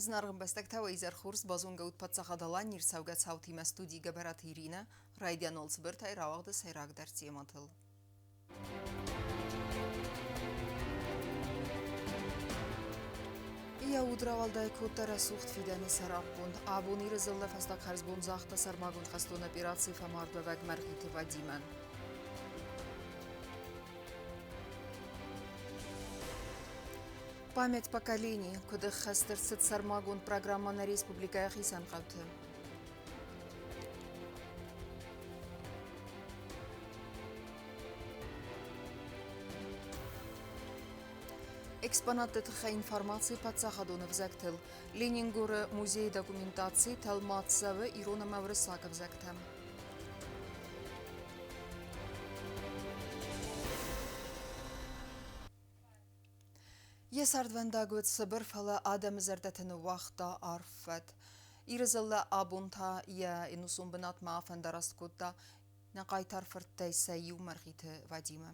Зынаргъ ӕмбӕстӕгтӕ, уӕ изӕр хорз, базонгӕ ут Паддзахад Аланийы ӕрцӕугӕ цаутимӕ студийы Гӕбӕраты Иринӕ, райдиан цыбыртӕй рауагъды сӕйрагдӕр темӕтыл. Йӕ уд рауӕлдай кодта рӕсугъд фидӕны сӕраппонд. Абон Иры дзыллӕ фӕстаг хӕрзбон загъта сӕрмагонд хӕстон операцийы фӕмардуӕвӕг Мӕргъиты Вадимӕн. Память поколений, куыд ӕххӕст ӕрцыд сӕрмагонд программӕ нӕ республикӕйы хицӕн хъӕуты. Экспонатты тыххӕй информаци паддзахадон ӕвзӕгтыл. Ленингоры музейы документаци тӕлмац цӕуы ирон ӕмӕ уырыссаг ӕвзӕгтӕм. Йӕ цардвӕндаг уыд цыбыр, фӕлӕ адӕмы зӕрдӕты ныууагъта арф фӕд. Иры дзыллӕ абон та йӕ ӕнусон бынатмӕ афӕндараст кодта нӕ хъайтар фырттӕй сӕ иу Мӕргъиты Вадимы.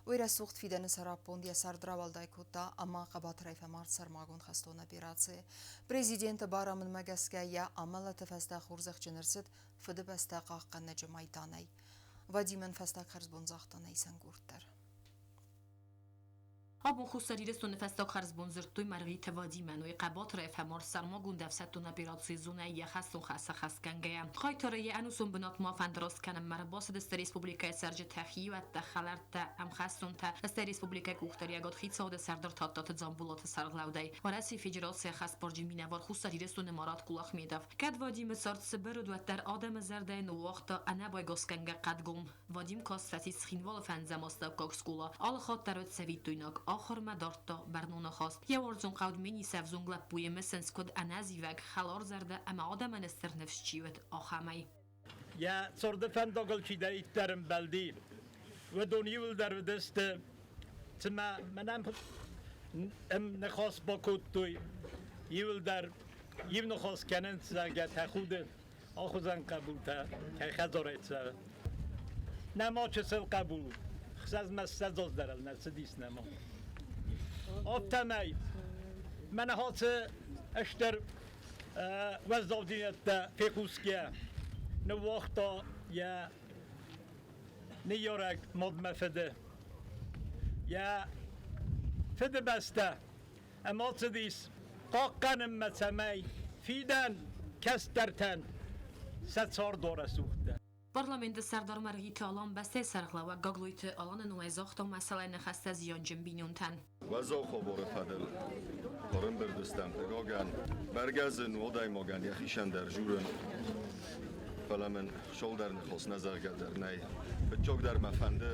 Уый рӕсугъд фидӕны сӕраппонд йӕ цард рауӕлдай кодта ӕмӕ хъӕбатырӕй фӕмард сӕрмагонд хӕстон операцийы. Президенты барамындмӕ гӕсгӕ йӕ амӕлӕты фӕстӕ хорзӕхджын ӕрцыд Фыдыбӕстӕ хъахъхъӕнӕджы майданӕй. Вадимӕн фӕстаг хӕрзбон загъта нӕ исӕнгурд дӕр. Абон Хуссар Ирыстоны фӕстаг хӕрзбон дзырдтой Мӕргъиты Вадимӕн. Уый хъӕбатырӕй фӕмард сӕрмагонд ӕфсӕддон операцийы зонӕйы йӕ хӕстон хӕс ӕххӕстгӕнгӕйӕ. Хъайтары йӕ ӕнусон бынатмӕ фӕндараст кӕнынмӕ ӕрбацыдысты республикӕйы цӕрджытӕ, хиуӕттӕ, хӕлӕрттӕ, ӕмхӕстонтӕ, стӕй республикӕйы къухдариӕгад хицауады сӕрдар Тадтаты Дзамболаты сӕргълӕудӕй. Уӕрӕсейы Федерацийы ӕххӕстбарджын минӕвар Хуссар Ирыстоны Марат Кулахметов. Кӕд Вадимы цард цыбыр уыд, уӕддӕр адӕмы зӕрдӕйы ныууагъта ӕнӕбайгасгӕнгӕ хъӕдгом. Вадим каст фӕцис Цхинвалы фӕндзӕм астӕуккаг скъола. Алы хатт дӕр уыд цӕвиттойнаг, ахуырмӕ дардта бӕрнон ахаст. Йӕ уарзон хъӕуд Менисӕвзонг лӕппуйы мысынц, куыд ӕнӕзивӕг, хӕларзӕрдӕ ӕмӕ адӕмӕн стыр ныфс чи уыд, ахӕмӕй. Йӕ царды фӕндагыл чидӕриддӕр ӕмбӕлди, уыдон иуылдӕр уыдысты, цыма мӕнӕн ныхас бакодтой, иуылдӕр иу ныхас кӕнынц, зӕгъгӕ, тӕхуды. Ахуыдзӕн хъӕбултӕ кӕй хӕдзарӕй цӕры. Нӕма чысыл хъӕбул, хсӕзмӕ ссӕдз дӕр нӕ цыдис нӕма. Афтӕмӕй мӕнӕ ацы стыр уӕззаудзинӕдтӕ фехъусгӕ ныууагъта йӕ ныййарӕг мадмӕ фыды. Йӕ фыдыбӕстӕ ӕмӕ ацыдис хъахъхъӕнынмӕ, цӕмӕй фидӕн кӕстӕртӕн сӕ цард рӕсугъддӕр. Парламенты сӕрдар Мӕргъиты Алан бӕстӕйы сӕргълӕууӕг Гаглойты Аланы номӕй загъта мӕсӕлӕй ныхӕстӕ зианджын бинонтӕн. Уӕззау хабары фӕдыл ӕрӕмбырд стӕм, хъыгагӕн, бӕргӕ зын у адӕймагӕн йӕхицӕн дӕр журын, фӕлӕ мын шолдӕр ныхас нӕ зӕгъгӕ дӕр нӕй. Фыццагдӕр мӕ фӕнды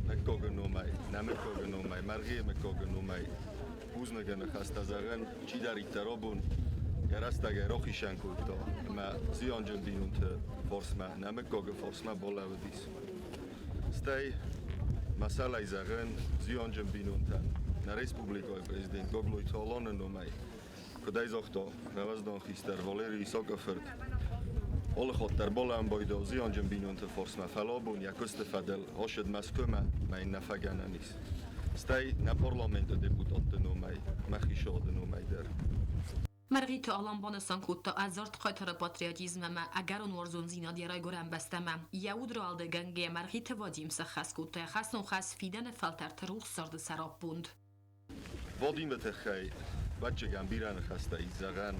мыггагы номӕй, нӕ мыггагы номӕй, Мӕргъийы мыггагы номӕй бузныгы ныхӕстӕ зӕгъын, чидӕриддӕр абон йӕ рӕстӕгӕй рахицӕн кодта ӕмӕ зианджын бинонты фарсмӕ, нӕ мыггагы фарсмӕ балӕууыдис. Стӕй мӕсӕлӕй зӕгъын зианджын бинонтӕн нӕ республикӕйы президент Гаглойты Аланы номӕй, куыд ӕй загъта нӕ уӕздан хистӕр Валерий Исакы фырт, алы хатт дӕр балӕмбайдау зианджын бинонты фарсмӕ, фӕлӕ абон йӕ куысты фӕдыл ацыд Мӕскуымӕ мӕ йын нӕ фӕгӕнӕн ис. Стӕй нӕ парламенты депутатты номӕй, мӕ хицауады номӕй дӕр. Мӕргъиты Алан банысан кодта ӕдзард хъайтары патриотизм ӕмӕ ӕгӕрон уарзондзинад йӕ райгуырӕн бӕстӕмӕ. Йӕ удрауӕлдайгӕнгӕйӕ Мӕргъиты Вадим сӕххӕст кодта йӕ хӕстон хӕс фидӕны фӕлтӕрты рухс царды сӕраппонд. Вадимы тыххӕй бӕччыгӕн бирӕ ныхӕстӕ ис зӕгъӕн,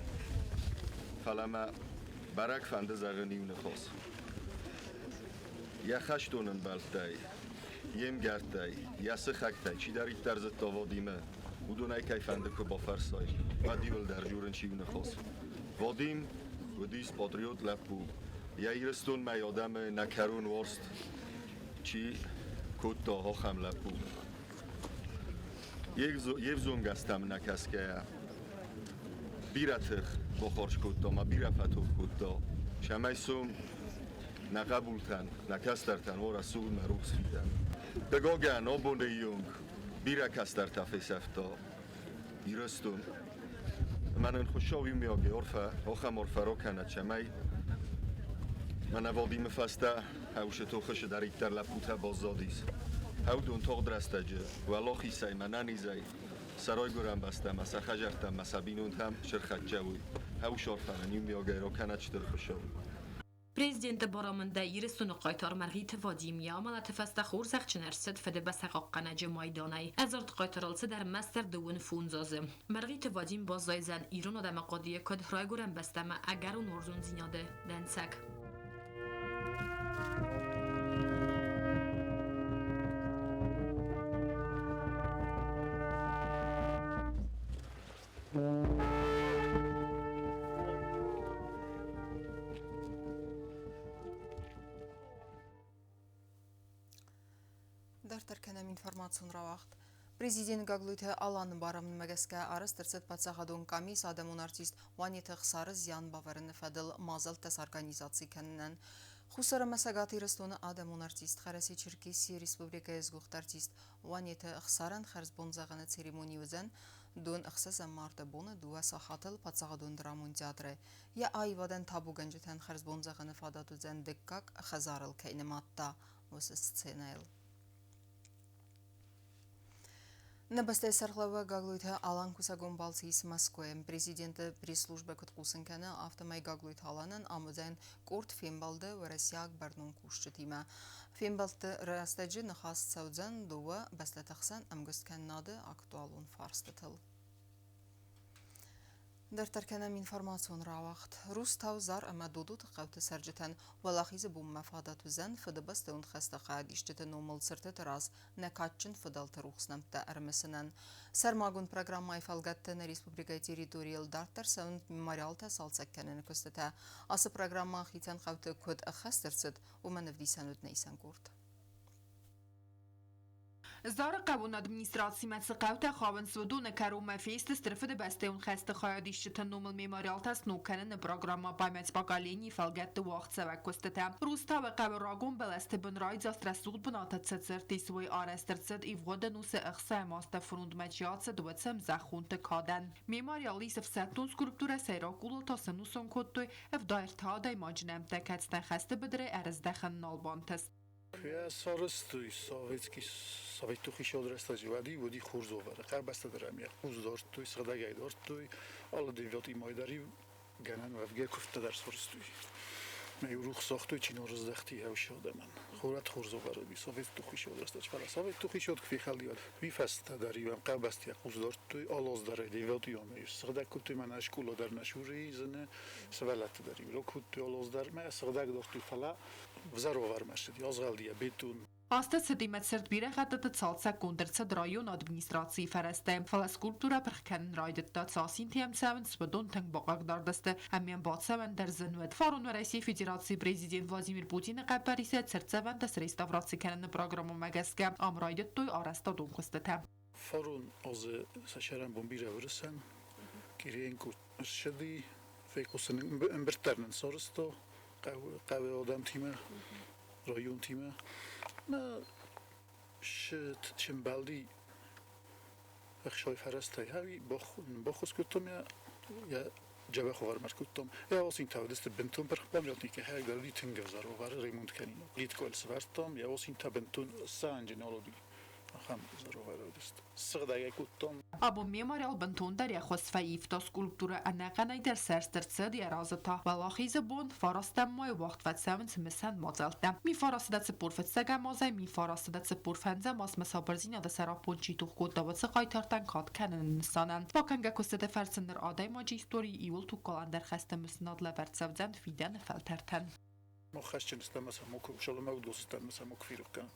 фӕлӕ мӕ бӕрӕг фӕнды зӕгъын иу ныхас. Йӕ хӕстон ӕмбӕлттӕй, йе мгӕрттӕй, йӕ сыхӕгтӕй чидӕриддӕр зыдта Вадимы, уыдонӕй кӕй фӕнды куы бафӕрсай, уӕд-иу дӕр журын чи у ныхас. Вадим уыдис патриот лӕппу, йӕ Ирыстонмӕ адӕмы нӕкӕрон уарзт чи кодта, ахӕм лӕппу. Йе взонг азтӕм нӕ кӕсгӕйӕ, бирӕ тых бахарз кодта ӕмӕ бирӕ фӕтох кодта, цӕмӕй сом нӕ хъӕбултӕн, нӕ кӕстӕртӕн уа рӕсугъд мӕ рухс фидӕн. Хъыгагӕн, абоны онг бирӕ кӕстӕртӕ фесӕфта Ирыстон. Ӕмӕ нын Хуыцау иумиагӕй арфӕ, ахӕм арфӕ ракӕнӕд, цӕмӕй мӕнӕ Вадимы фӕстӕ Хӕусы тохы цыдӕриддӕр лӕппутӕ баззадис, хӕудон тагъд рӕстӕджы уӕлахизӕй мӕ нӕнизӕй. Сӕ райгуырӕн бӕстӕмӕ, сӕ хӕдзӕрттӕм ӕмӕ сӕ бинонтӕм сӕрхӕццӕ уой. Хъӕусӕрфӕнӕн иумиагӕй ракӕнӕд Стыр Хуыцау. Президенты барамындӕй Ирыстоны хъайтар Мӕргъиты Вадим йӕ амӕлӕты фӕстӕ хорзӕхджын ӕрцыд Фыдыбӕстӕ хъахъхъӕнӕджы майданӕй. Ӕдзард хъайтарыл цыд ӕрмӕстдӕр 35 азы. Мӕргъиты Вадим баззайдзӕн ирон адӕмы хъуыдыйы куыд райгуырӕн бӕстӕмӕ ӕгӕрон уарзондзинады дӕнцӕг. Дарддӕр кӕнӕм информацион рауагъд. Президент Гаглойты Аланы барамындмӕ гӕсгӕ арӕзт ӕрцыд паддзахадон къамис адӕмон артист Уанеты Ӕхсары зиан бавӕрыны фӕдыл мадзӕлттӕ сорганизаци кӕнынӕн. Хуссар ӕмӕ Цӕгат Ирыстоны адӕмон артист, Хъӕрӕсе-Черкесийы республикӕйы сгуыхт артист Уанеты Ӕхсарӕн хӕрзбон зӕгъыны церемони уыдзӕн дон 6 марты боны 2 сахатыл паддзахадон драмон театры. Йӕ аивадӕн табугӕнджытӕн хӕрзбон зӕгъыны фадат уыдзӕн дыккаг хӕдзарыл кӕй нымадта, уыцы сценӕйыл. Нӕ бӕстӕйы сӕргълӕууӕг Гаглойты Алан кусӕгон балцы ис Мӕскуыйы. Президенты пресс-службӕ куыд хъусын кӕны, афтӕмӕй Гаглойты Аланӕн ам уыдзӕн къорд фембӕлды уӕрӕсейаг бӕрнон кусджытимӕ. Фембӕлдты рӕстӕджы ныхас цӕудзӕн дыууӕ бӕстӕты хсӕн ӕмгуысткӕнынады актуалон фарстытыл. Дарддӕр кӕнӕм информацион рауагъд. Рустау, Зар ӕмӕ Додоты хъӕуты цӕрджытӕн Уӕлахизы бонмӕ фадат уыдзӕн Фыдыбӕстӕйон хӕсты хайадисджыты номыл цыртыты раз нӕ кадджын фыдӕлты рухс нӕмттӕ ӕрымысынӕн. Сӕрмагонд программӕйы фӕлгӕтты нӕ республикӕйы территорийыл дарддӕр цӕуынц мемориалтӕ цалцӕг кӕныны куыстытӕ. Ацы программӕ хицӕн хъӕуты куыд ӕххӕст ӕрцыд, уымӕн ӕвдисӕн уыд нӕ исӕн къорд. Зары хъӕуон администрацимӕ цы хъӕутӕ хауынц, уыдоны кӕронмӕ фесты Стыр Фыдыбӕстӕйон хӕсты хайадисджыты номыл мемориалтӕ сног кӕныны программӕ «Память поколений» фӕлгӕтты уагъдцӕуӕг куыстытӕ. Рустауы хъӕуы рагон бӕлӕсты бын райдзаст рӕсугъд бынаты цы цырт ис, уый арӕзт ӕрцыд ивгъуыд ӕнусы ӕхсӕм азты фронтмӕ чи ацыд, уыцы ӕмзӕххонты кадӕн. Мемориал ис ӕфсӕддон скульптурӕ сӕйраг къулыл та сӕнусон кодтой 73 адӕймаджы нӕмттӕ, кӕцытӕн хӕсты быдырӕй ӕрыздӕхын нал бантыст. Сарӕзтой советский советты хицауад рӕстӕджы уӕди уыди хорз уавӕры. Хъӕубӕстӕ дӕр ӕм йӕ хъус дардтой, сыгъдӕгӕй дардтой. Алы девятый май дӕр-иу гӕнӕн уӕвгӕ куывдтӕ дӕр сарӕзтой. Мӕ-иу рухс загътой, чи нал раздӕхти еуси адӕмӕн. Хорӕт хорз уавӕр уыди советты хицауад рӕстӕджы. Фӕлӕ советты хицауад куы фехӕлди, уӕд уый фӕстӕ дӕр-иу ӕм хъӕубӕсты йӕ хъус дардтой. Алы аз дӕр ӕй девятый май сыгъдӕг кодтой, мӕнӕ скъола дӕр нӕ суры сывӕллӕтты дӕр-иу ракодтой алы аз дӕр. Мӕ сыгъдӕг дардтой, фӕлӕ взӕр уавӕрмӕ ссыди, азгъӕлди йӕ бетон. Азты цыдимӕ цырт бирӕ хӕттыты цалцӕггонд ӕрцыд районы администрацийы фӕрӕзтӕй, фӕлӕ скульптурӕ пырх кӕнын райдыдта. Цы асинтӕм цӕуынц, уыдон тынг бахъыгдард сты ӕмӕ йӕм бацӕуӕн дӕр зын уыд. Фарон Уӕрӕсейы Федерацийы президент Владимир Путины хъӕппӕрисӕй цыртдзӕвӕнтӕ среставраци кӕныны программӕмӕ гӕсгӕ ам райдыдтой арӕзтадон куыстытӕ. Фарон азы сӕ сӕрӕнбон бирӕ уырысӕн Кириенко ссыди, фехъусын ӕмбырд дӕр нын сарӕзта хъӕуы адӕмтимӕ, районтимӕ. Мӕ сымбӕлди ӕхсай фӕрӕзтӕй ӕви баххуыс кодтам йӕ дзӕбӕх уавӕрмӕ ӕркодтам. Йӕ асинтӕ уыдысты бынтон пырх памятникы хӕрдӕр уыди тынг ӕвзӕр уавӕры ремонт кӕнинаг. Плиткӕйыл сӕвӕрдтам, йӕ асинтӕ бынтон сӕнджы нал уыди. Ахӕм ӕвзӕр уавӕры уыдысты. Сыгъдӕгӕй кодтам. Абон мемориал бынтондӕр йӕ хуыз фӕивта, скульптурӕ ӕнӕхъӕнӕй дӕр сӕрст ӕрцыд, йӕ разы та Уӕлахизы бон фарастӕм майы уагъд фӕцӕуынц мысӕн мадзӕлттӕ. 1945 азӕй 1945 азмӕ сабырдзинады сӕраппонд чи тох кодта, уыцы хъайтартӕн кад кӕныны нысанӕн. Бакӕнгӕ куыстыты фӕрцы ныр адӕймаджы историйы иууыл тугкалӕндӕр хӕсты мысынад лӕвӕрд цӕудзӕн фидӕны фӕлтӕртӕн. Мах хӕсджын стӕм ӕмӕ сӕ куы ӕмӕ уыдон стӕм ӕмӕ сӕ куы ферох кӕнӕм.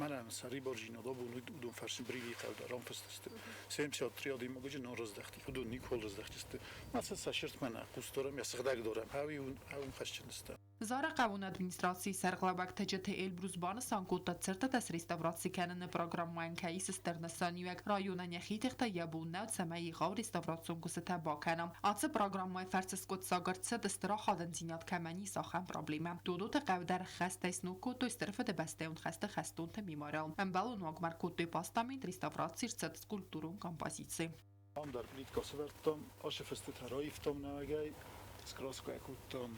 Мӕнӕн сӕрибарджинад абон уыдон фӕрцы Брилийы хъӕу дӕр ам фыст сты. 73 адӕймаджы нал раздӕхти, уыдон никуы раздӕхтысты. Мӕ сӕ сӕ мӕнӕ хъус дарӕм, йӕ сыгъдӕг дарӕм, ӕви уым хӕсджын стӕм. Зары хъӕуон администрацийы сӕргълӕууӕг Тӕджиты Эльбрус банысан кодта, цыртытӕ среставраци кӕныны программӕйӕн кӕй ис стыр нысаниуӕг. Районӕн йӕхи тыхтӕй йӕ бон нӕу, цӕмӕй егъау реставрацион куыстытӕ бакӕна. Ацы программӕйы фӕрцы скъуыддзаг ӕрцыд, стыр ахадындзинад кӕмӕн ис, ахӕм проблемӕ. Додоты хъӕу дӕр хӕстӕй сног кодтой Стыр Фыдыбӕстӕйон хӕсты хӕстонты мемориал. Ӕмбӕлон уагмӕ ӕркодтой постамент, реставраци ӕрцыд скульптурон композици. Ам дӕр плитка сӕвӕрдтам, ашы фыстытӕ раивтам нӕуӕгӕй, скраскӕ кодтам.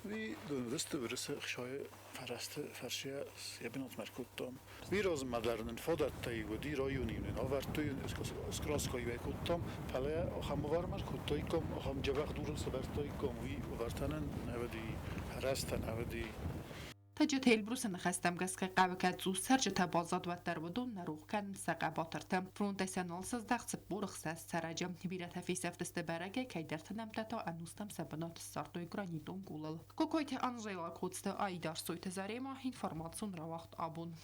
Уый донуыдысты Уырысы 69 фӕрсӕ йӕ бынатмӕ ӕркодтам. Уый размӕ дӕр нын фадӕттӕ уыди, районы-иу нын авӕрдтой, скраскӕ-иу ӕй кодтам, фӕлӕ ахӕм уавӕрмӕ ӕркодтаиккам, ахӕм дзӕбӕх дурыл сӕвӕрдтаиккам, уый уавӕртӕ нын нӕ уыди, фӕрӕзтӕ нӕ уыди. Тӕджиты Эльбрусы ныхӕстӕм гӕсгӕ хъӕуы кӕд цъус цӕрджытӕ баззад, уӕддӕр уыдон нӕ рох кӕнынц сӕ хъӕбатырты. Фронтӕй сӕ нал сыздӕхт 46 цӕрӕджы. Бирӕтӕ фесӕфтысты бӕрӕгӕй, кӕйдӕрты нӕмттӕ та ӕнустӕм сӕ бынат ссардтой гранитон къулыл. Кокойты Анжела, Коцты Аидар, Сойты Зарема, информацион рауагъд абон.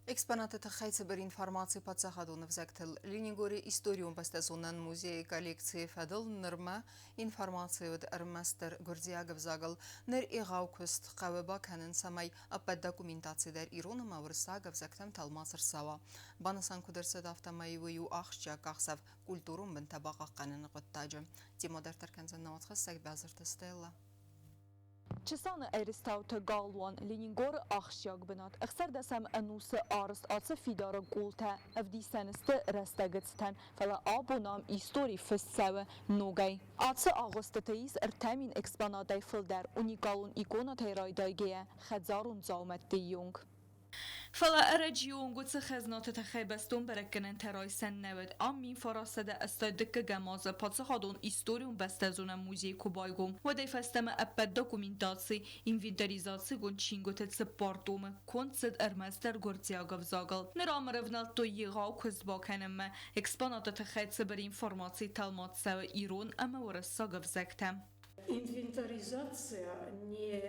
Экспонаты тыххӕй цыбыр информаци паддзахадон ӕвзӕгтыл. Ленингоры историон бӕстӕзонӕн музейы коллекцийы фӕдыл нырмӕ информаци уыд ӕрмӕстдӕр гуырдзиаг ӕвзагыл. Ныр егъау куыст хъӕуы бакӕнын, цӕмӕй ӕппӕт документаци дӕр ирон ӕмӕ уырыссаг ӕвзӕгтӕм тӕлмац ӕрцӕуа. Банысан куыд ӕрцыд, афтӕмӕй уый у ахсджиаг къахдзӕф культурон бынтӕ бахъахъхъӕныны хъуыддаджы. Тимур дарддӕр кӕндзӕн науӕдхӕссӕг Бязырты Стелла. Чысаны Ӕрыстауты галуан Ленингоры ахсджиаг бынат. 16-ӕм ӕнусы арызт ацы фидары къултӕ ӕвдисӕн сты рӕстӕгы цытӕн, фӕлӕ абон ам истори фыст цӕуы ногӕй. Ацы агъуыстыты ис 3000 экспонатӕй фылдӕр, уникалон иконӕтӕй райдайгӕйӕ хӕдзарон дзаумӕтты онг. Фӕлӕ ӕрӕджы онг уыцы хӕзнаты тыххӕй бӕстон бӕрӕггӕнӕнтӕ райсӕн нӕ уыд. Ам 1982 азы паддзахадон историон бӕстӕзонӕн музей куы байгом, уӕдӕй фӕстӕмӕ ӕппӕт документаци, инвентаризацигонд чингуыты цыппар томы конд цыд ӕрмӕстдӕр гуырдзиаг ӕвзагыл. Ныр ам ӕрӕвнӕлдтой егъау куыст бакӕнынмӕ. Экспонаты тыххӕй цыбыр информаци тӕлмац цӕуы ирон ӕмӕ уырыссаг ӕвзӕгтӕм. Инвентаризация не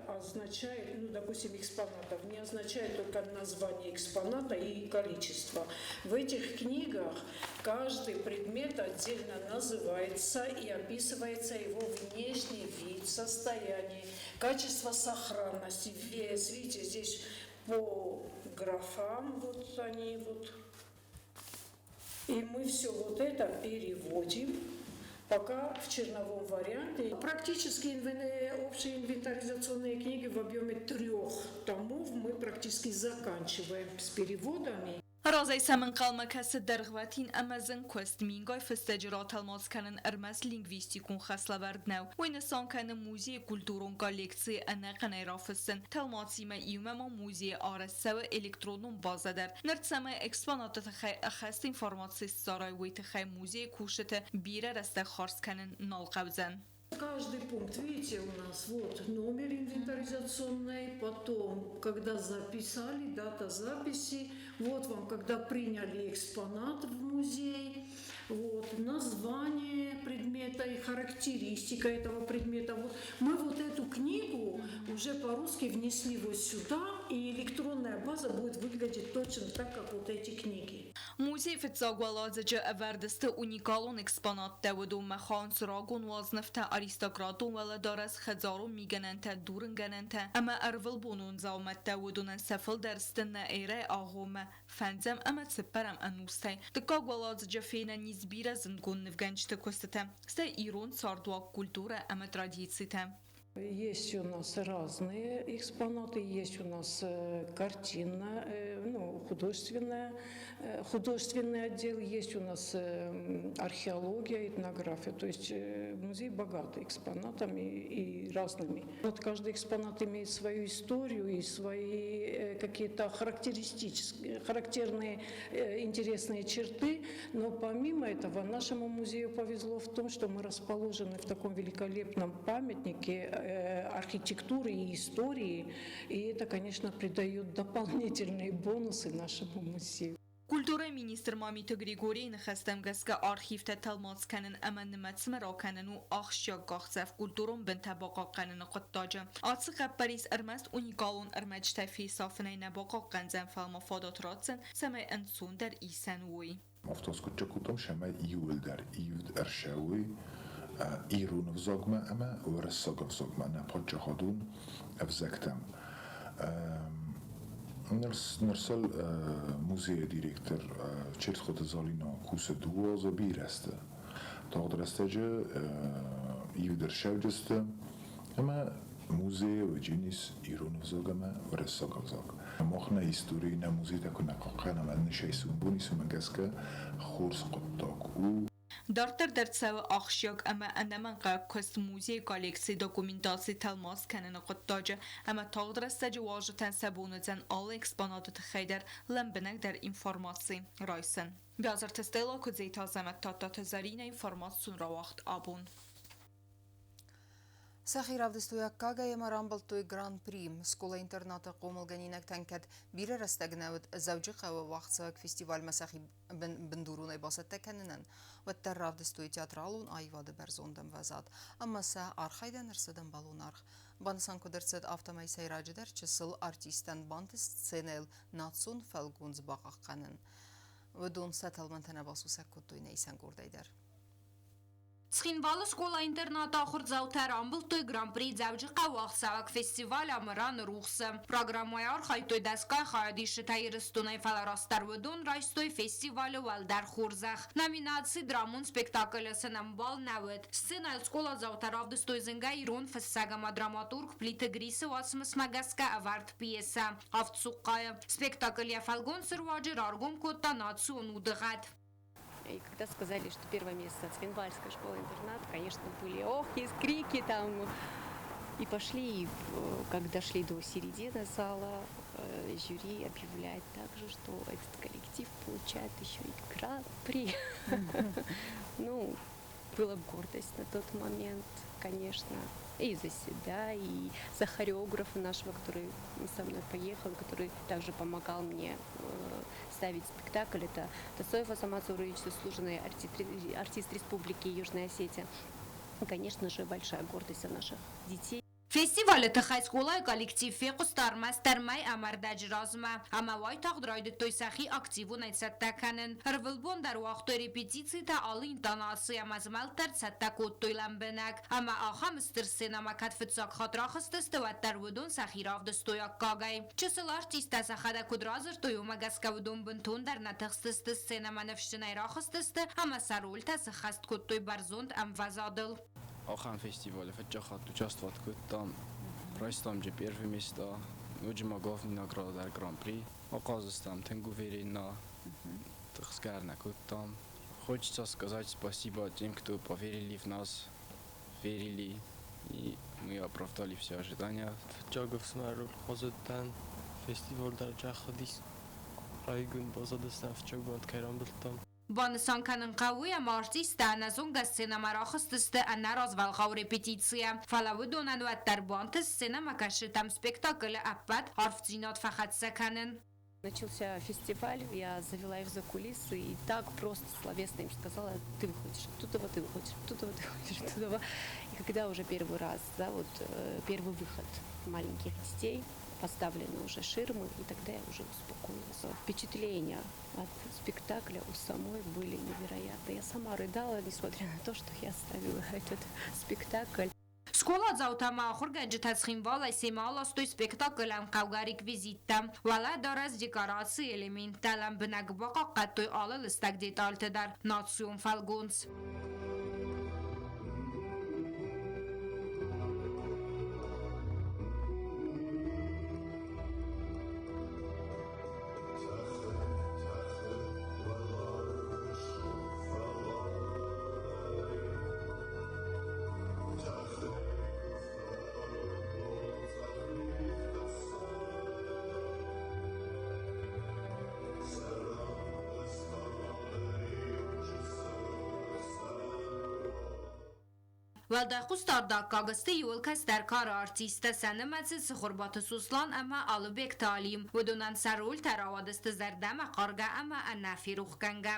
означает, ну, допустим, экспонатов, не означает только название экспоната и количество. В этих книгах каждый предмет отдельно называется и описывается его внешний вид, состояние, качество сохранности, вес. Видите, здесь по графам вот они вот. И мы все вот это переводим пока в черновом варианте. Практически общие инвентаризационные книги в объеме 3 томов мы практически заканчиваем с переводами. Разӕй сӕм ӕнхъӕлмӕ кӕсы дӕргъвӕтин ӕмӕ зын куыст. Мингай фыстӕджы ратӕлмац кӕнын ӕрмӕст лингвистикон хӕслӕвӕрд нӕу. Уый нысан кӕны музейы культурон коллекцийы ӕнӕхъӕнӕй рафыссын. Тӕлмацимӕ иумӕ ма музейы арӕзт цӕуы электронон базӕ дӕр. Ныр цӕмӕй экспонаты тыххӕй ӕххӕст информаци ссарай, уый тыххӕй музейы кусджыты бирӕ рӕстӕг хардз кӕнын нал хъӕудзӕн. Каждый пункт, видите, у нас вот номер инвентаризационный, потом, когда записали, дата записи, вот вам, когда приняли экспонат в музей, вот, название предмета и характеристика этого предмета. Вот, мы вот эту книгу уже по-русски внесли вот сюда, и электронная база будет выглядеть точно так, как вот эти книги. Музейы фыццаг уӕладзыджы ӕвӕрд сты уникалон экспонаттӕ, уыдонмӕ хауынц рагон уазнывтӕ, аристократон уӕлӕдарӕс, хӕдзарон мигӕнӕнтӕ, дурынгӕнӕнтӕ ӕмӕ ӕрвылбонон дзаумӕттӕ. Уыдонӕн сӕ фылдӕр сты нӕ эрӕйы агъоммӕ фӕндзӕм ӕмӕ цыппӕрӕм ӕнустӕй. Дыккаг уӕладзыджы фенӕн ис бирӕ зындгонд нывгӕнджыты куыстытӕ, стӕй ирон цардуаг, культурӕ ӕмӕ традицитӕ. Есть у нас разные экспонаты, есть у нас картина, ну, художественный отдел, есть у нас археология, этнография. То есть музей богат экспонатами и разными. Вот каждый экспонат имеет свою историю и свои какие-то характеристические, характерные, интересные черты. Но помимо этого нашему музею повезло в том, что мы расположены в таком великолепном памятнике архитектуры и истории, и это, конечно, придает дополнительные бонусы нашему музею. Культурӕйы министр Мамиты Григорийы ныхӕстӕм гӕсгӕ архивтӕ тӕлмац кӕнын ӕмӕ нымӕцмӕ ракӕнын у ахсджиаг къахдзӕф культурон бынтӕ бахъахъхъӕныны хъуыддаджы. Ацы хъӕппӕрис ӕрмӕст уникалон ӕрмӕджытӕ фесафынӕй нӕ бахъахъхъӕндзӕн, фӕлӕ ма фадат ратдзӕн, цӕмӕй ӕнцондӕр исӕн уой. Афтӕ скъуыддзаг кодтам, цӕмӕй иууылдӕр ивд ӕрцӕуой ирон ӕвзагмӕ ӕмӕ уырыссаг ӕвзагмӕ, нӕ паддзахадон ӕвзӕгтӕм. Ныр сыл музейы директор Чертхъоты Залина кусы 2 азы бирӕ сты. Тагъд рӕстӕджы ивд ӕрцӕуджысты ӕмӕ музейы уыджынис ирон ӕвзаг ӕмӕ уырыссаг ӕвзаг. Мах нӕ историйы, нӕ музейтӕ куы нӕ хъахъхъӕнӕм, ӕнӕ сӕ сомбон исынмӕ гӕсгӕ хорз хъуыддаг у. Дарддӕр дӕр цӕуы ахсджиаг ӕмӕ ӕнӕмӕнгхъӕуӕг куыст музейы коллекцийы документаци тӕлмац кӕныны хъуыддаджы ӕмӕ тагъд рӕстӕджы уазджытӕн сӕ бон уыдзӕн алы экспонаты тыххӕй дӕр лӕмбынӕгдӕр информаци райсын. Биазырты Стелла, Куыдзеты Азӕмӕт, Тадтаты Зӕринӕ информацион рауагъд абон. Сӕхи равдыстой аккагӕй ӕмӕ рамбылдтой Гран-при. Скъола-интернаты хъомылгӕнинӕгтӕн кӕд бирӕ рӕстӕг нӕ уыд Дзӕуджыхъӕуы уагъдцӕуӕг фестивальмӕ сӕхи бындуронӕй бацӕттӕ кӕнынӕн, уӕддӕр равдыстой театралон аивады бӕрзонд ӕмвӕзад ӕмӕ сӕ архайдӕн ӕрцыд ӕмбӕлон аргъ. Банысан куыд ӕрцыд, афтӕмӕй сӕйраджыдӕр чысыл артисттӕн бантыст сценӕйыл национ фӕлгондз бахъахъхъӕнын. Уыдон сӕ тӕлмӕнтӕ нӕ басусӕг кодтой нӕ исӕнгордӕй дӕр. Цхинвалы скъола-интернаты ахуырдзаутӕ рамбылдтой Гран-при Дзӕуджыхъӕуы ӕхсӕвӕг фестиваль Амыраны рухс-ы. Программӕйы архайдтой дӕсгай хайадисджытӕ Ирыстонӕй, фӕлӕ растдӕр уыдон райстой фестивалы уӕлдӕр хорзӕх. Номинаци «Драмон спектакль-ы сын ӕмбал нӕ уыд. Сценӕйыл скъоладзаутӕ равдыстой зынгӕ ирон фыссӕг ӕмӕ драматург Плиты Грисы уацмысмӕ гӕсгӕ ӕвӕрд пьесӕ «Авд цухъхъайы». Спектакль йӕ фӕлгонцы руаджы раргом кодта национ удыгъӕд. И когда сказали, что первое место Цхинвальская школа-интернат, конечно, были охи, крики там. И пошли, и как дошли до середины зала, жюри объявляет также, что этот коллектив получает еще и гран-при. Ну, была гордость на тот момент, конечно, и за себя, и за хореографа нашего, который со мной поехал, который также помогал мне ставить спектакль. Это Тасоев Азамат Зурович, заслуженный артист Республики Южная Осетия. И, конечно же, большая гордость за наших детей. Фестивалы тыххӕй скъолайы коллектив фехъуыста ӕрмӕстдӕр мӕй ӕмӕ ӕрдӕджы размӕ, ӕмӕ уайтагъд райдыдтой сӕхи активонӕй цӕттӕ кӕнын. Ӕрвылбон дӕр уагътой репетицитӕ алы интонаци ӕмӕ змӕлд дӕр цӕттӕ кодтой лӕмбынӕг. Ӕмӕ ахӕм стыр сценӕмӕ кӕд фыццаг хатт рахызтысты, уӕддӕр уыдон сӕхи равдыстой аккагӕй. Чысыл артисттӕ сӕхӕдӕг куыд радзырдтой, уымӕ гӕсгӕ уыдон бынтондӕр нӕ тыхстысты, сценӕмӕ ныфсджынӕй рахызтысты ӕмӕ сӕ рольтӕ сыххӕст кодтой бӕрзонд ӕмвӕзадыл. Ахӕм фестивалы фыццаг хатт участвовать кодтам. Райстам же первое место, ноджы ма главный награда дӕр Гран-при. Ахъазыдыстӕм тынг уверенно, тыхсгӕ нӕ кодтам. Хочется сказать спасибо тем, кто поверили в нас, верили, и мы оправдали все ожидания. Фыццаг ӕфсымӕрыл хъазыдтӕн, фестиваль дӕр джахадис. Райгонд баззадыстӕм фыццаг бынат кӕй рамбылдтам. Банысан кӕнын хъӕуы, ӕмӕ артисттӕ ӕнӕзонгӕ сценӕмӕ рахызтысты ӕнӕразвӕлгъау репетицийӕ, фӕлӕ уыдонӕн уӕддӕр бантыст сценӕмӕкӕсджытӕм спектаклы ӕппӕт арфдзинад фӕхӕццӕ кӕнын. Начался фестиваль, я завела их за кулисы и так просто словесно им сказала: ты выходишь оттуда, ты выходишь оттуда, ты выходишь оттуда. И когда уже первый раз, да, вот первый выход маленьких детей, поставлены уже ширмы, и тогда я уже успокоилась. Впечатления от спектакля у самой были невероятные. Я сама рыдала, несмотря на то, что я ставила этот спектакль. Скъоладзаутӕ ӕмӕ ахуыргӕнджытӕ Цхинвалӕй семӕ аластой спектаклӕн хъӕугӕ реквизиттӕ. Уӕлӕдарӕс, декорацийы элементтӕ лӕмбынӕг бахъахъхъӕдтой алы лыстӕг детальты дӕр, национ фӕлгонц. Уӕлдай хъусдард аккаг сты иууыл кӕстӕр кары артисттӕ, сӕ нымӕцы Цыхуырбаты Сослан ӕмӕ Алыбегты Алим. Уыдонӕн сӕ рольтӕ рауадысты зӕрдӕмӕ хъаргӕ ӕмӕ ӕнӕферохгӕнгӕ.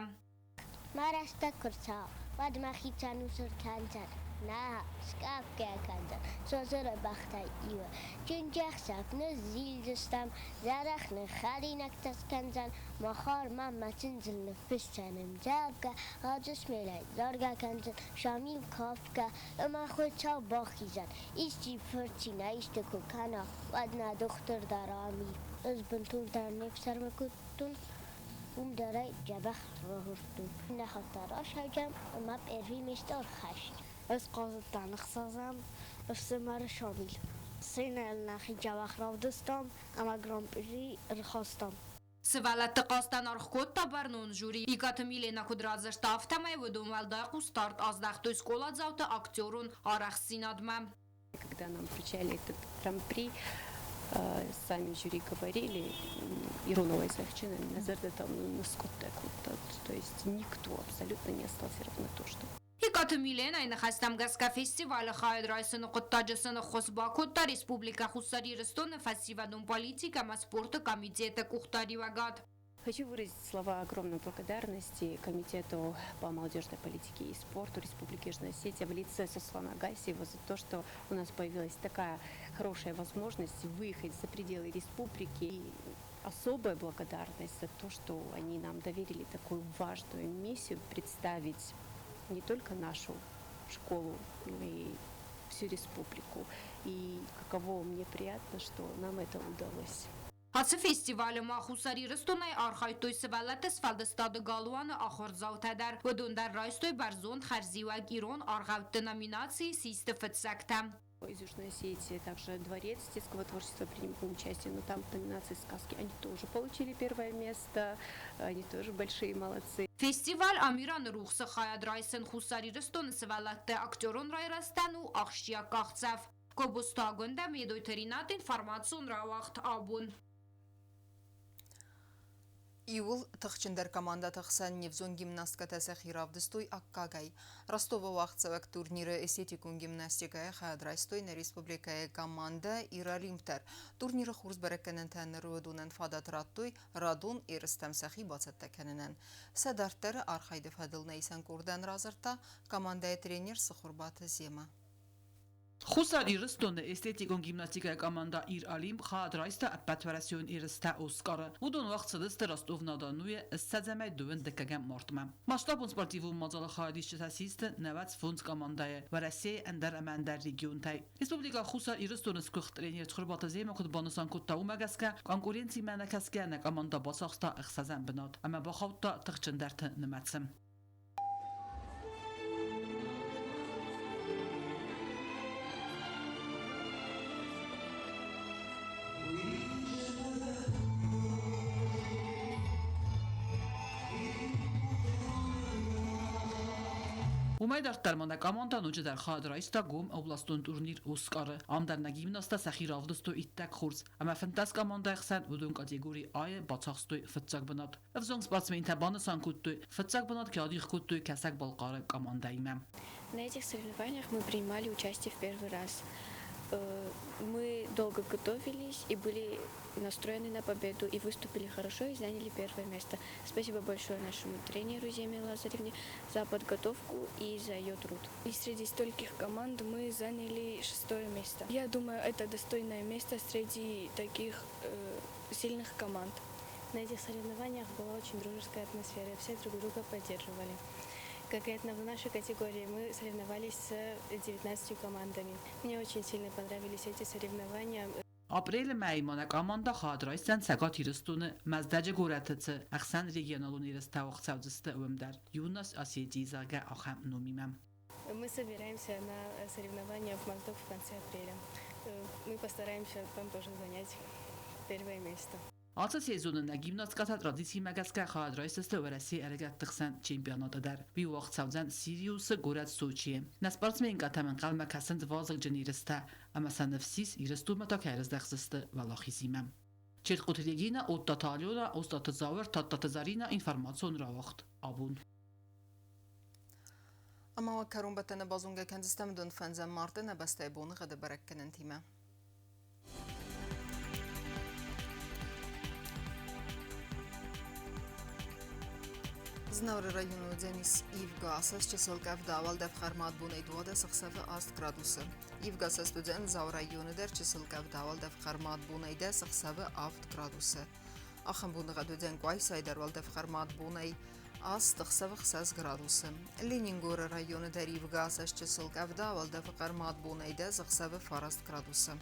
Мӕ рӕстӕг куы рцӕуа, уӕд мӕхицӕн ус ӕркӕндзӕн. Нӕ, скъӕфгӕ кӕндзӕн Созыры бӕхтӕй иуы. Чынджӕхсӕв ныззилдзыстӕм, дзӕрӕх нын хӕринӕгтӕ скӕндзӕн, Махар ма мӕ чындзыл ныффысдзӕн ӕмдзӕвгӕ, Хаджысмелӕй заргӕ кӕндзӕн, Шамил кафгӕ, ӕмӕ Хуыцау бахизӕд, исчи фырцинӕй исты куы кӕна, уӕд нӕ дохтыр дӕр ам и. Ӕз бынтондӕр не фсӕрмы кодтон, уым дӕр ӕй дзӕбӕх рахуырдтон. Нӕ хатт расайдзӕн ӕмӕ первый место ӕрхӕсс. Ӕз хъазыдтӕн ӕхсӕзӕм ӕфсымӕры Шамил. Сценӕйыл нӕхи дзӕбӕх равдыстам ӕмӕ гран-при ӕрхастам. Сывӕллӕтты хъазтӕн аргъ кодта бӕрнон жюри. Икъаты Милена куыд радзырдта, афтӕмӕй уыдон уӕлдай хъусдард аздӕхтой скъоладзауты актерон арӕхстдзинадмӕ. Когда нам вручали этот гран-при, сами жюри говорили, ирон ӕвзӕгджын нӕ зӕрдӕтӕм ныскъуыдтӕ кодта. То есть никто абсолютно не остался равнодушным. Икъаты Миленайы ныхӕстӕм гӕсгӕ фестивалы хайад райсыны хъуыддаджы сын ӕххуыс бакодта Республикӕ Хуссар Ирыстоны фӕсивӕдон политикӕ ӕмӕ спорты комитеты къухдариуӕгад. Хочу выразить слова огромной благодарности Комитету по молодежной политике и спорту Республики Южная Осетия в лице Сослана Гассиева за то, что у нас появилась такая хорошая возможность выехать за пределы республики. И особая благодарность за то, что они нам доверили такую важную миссию представить не только нашу школу, но и всю республику. И каково мне приятно, что нам это удалось. Ацы фестивалы ма Хуссар Ирыстонӕй архайдтой Сывӕллӕтты сфӕлдыстады галуаны ахуырдзаутӕ дӕр. Уыдон дӕр райстой бӕрзонд хӕрзиуӕг ирон аргъӕутты номинацийы систы фыццӕгтӕ. Из Южной Осетии также Дворец детского творчества принимал участие, но там в номинации «Сказки» они тоже получили первое место, они тоже большие молодцы. Фестиваль Амираны рухсы хайад райсын Хуссар Ирыстоны сывӕллӕтты актерон райрӕзтӕн у ахсджиаг къахдзӕф. Гобозты Агуындӕ, Медойты Ринат, информацион рауагъд абон. Иууыл тыхджындӕр командӕты хсӕн не взонг гимнасткӕтӕ сӕхи равдыстой аккагӕй. Ростовы уагъдцӕуӕг турниры эстетикон гимнастикӕйы хайад райстой нӕ республикӕйы командӕ Ир-Олимп дӕр. Турниры хорз бӕрӕггӕнӕнтӕ ныр уыдонӕн фадат радтой радон ерыстӕм сӕхи бацӕттӕ кӕнынӕн. Сӕ дарддӕры архайды фӕдыл нӕ исӕн къордӕн радзырдта командӕйы тренер Цыхуырбаты Зема. Хуссар Ирыстоны эстетикон гимнастикӕйы командӕ Ир-Олимп хайад райста ӕппӕтуӕрӕсеон ерыстӕ Оскар-ы. Уыдон уагъд цыдысты Ростов-на-Донуйы ссӕдзӕмӕй дыууын дыккӕгӕм мартмӕ. Масштабон спортивон мадзалы хайадисджытӕ систы 95 командӕйы Уӕрӕсейы ӕндӕр ӕмӕ ӕндӕр регионтӕй. Республикӕ Хуссар Ирыстоны сгуыхт тренер Цхуырбаты Зема куыд банысан кодта, уымӕ гӕсгӕ конкуренцимӕ нӕкӕсгӕ нӕ командӕ бацахста ӕхсӕзӕм бынат ӕмӕ бахаудта тыхджындӕрты нымӕцы. Уымӕй дарддӕр ма нӕ командӕ ноджыдӕр хайад райста гом областон турнир Оскар-ы. Ам дӕр нӕ гимнасттӕ сӕхи равдыстой иттӕг хорз ӕмӕ 15 командӕйы хсӕн уыдон категори А-йы бацахстой фыццаг бынат. Ӕвзонг спортсментӕ банысан кодтой, фыццаг бынат кӕй адих кодтой Кӕсӕг-Балхъары командӕимӕ. На этих соревнованиях мы принимали участие в первый раз. Мы долго готовились и были настроены на победу, и выступили хорошо, и заняли первое место. Спасибо большое нашему тренеру Земе Лазаревне за подготовку и за ее труд. И среди стольких команд мы заняли шестое место. Я думаю, это достойное место среди таких сильных команд. На этих соревнованиях была очень дружеская атмосфера, все друг друга поддерживали. Конкретно в нашей категории мы соревновались с 19 командами. Мне очень сильно понравились эти соревнования. Апрелы мӕйы ма нӕ командӕ хайад райсдзӕн Цӕгат Ирыстоны Мӕздӕджы горӕты цы ӕхсӕн регионалон ерыстӕ уагъд цӕудзысты, уым дӕр. Юность Осетии, зӕгъгӕ, ахӕм номимӕ. Мы собираемся на соревнования в Моздок в конце апреля. Мы постараемся там тоже занять первое место. Ацы сезоны нӕ гимнасткӕтӕ традицимӕ гӕсгӕ хайад райсдзысты Уӕрӕсейы ӕрыгӕтты хсӕн чемпионаты дӕр. Уый уагъд цӕудзӕн Сириусы горӕт Сочийы. Нӕ спортсменкӕтӕм ӕнхъӕлмӕ кӕсынц вазыгджын ерыстӕ ӕмӕ сӕ ныфс ис, Ирыстонмӕ та кӕй ӕрыздӕхдзысты уӕлахизимӕ. Чертхъоты Регина, Оттаты Алена, Остъаты Зауыр, Тадтаты Заринӕ, информацион рауагъд абон. Ӕмӕ уӕ кӕронбӕттӕны базонгӕ кӕндзыстӕм дын фӕндзӕм марты нӕ бӕстӕйы боныгъӕды бӕрӕггӕнӕнтимӕ. Знауыры районы уыдзӕнис ивгӕ асӕст чысыл къӕвда, уӕлдӕф хъӕрмад бонӕй 12 ӕхсӕвы 8 градусы. Ивгӕ асӕст уыдзӕн Дзауы районы дӕр чысыл къӕвда, уӕлдӕф хъӕрмад бонӕй 10 ӕхсӕвы 7 градусы. Ахӕм боныгъӕд уыдзӕн Къуайсайы дӕр уӕлдӕф хъӕрмад бонӕй 8 ӕхсӕвы 6 градусы. Ленингоры районы дӕр ивгӕ асӕст чысыл къӕвда, уӕлдӕфы хъӕрмад бонӕй 10 ӕхсӕвы 9 градусы.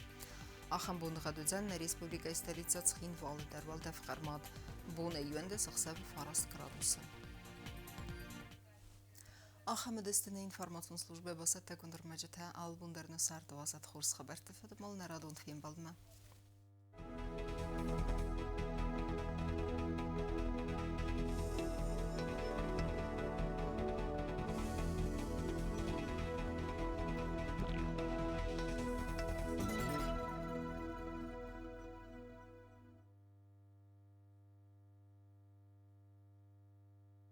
Ахӕм боныгъӕд уыдзӕн нӕ республикӕйы столицӕ Цхинвалы дӕр уӕлдӕф хъӕрмад бонӕй 11 ӕхсӕвы 9 градусы. Ахӕм уыдысты нӕ информацион службӕ бацӕттӕгонд ӕрмӕджытӕ. Алы бон дӕр нӕ царды уадзӕд хорз хабӕртты фӕдыл нӕ радон фембӕлдмӕ.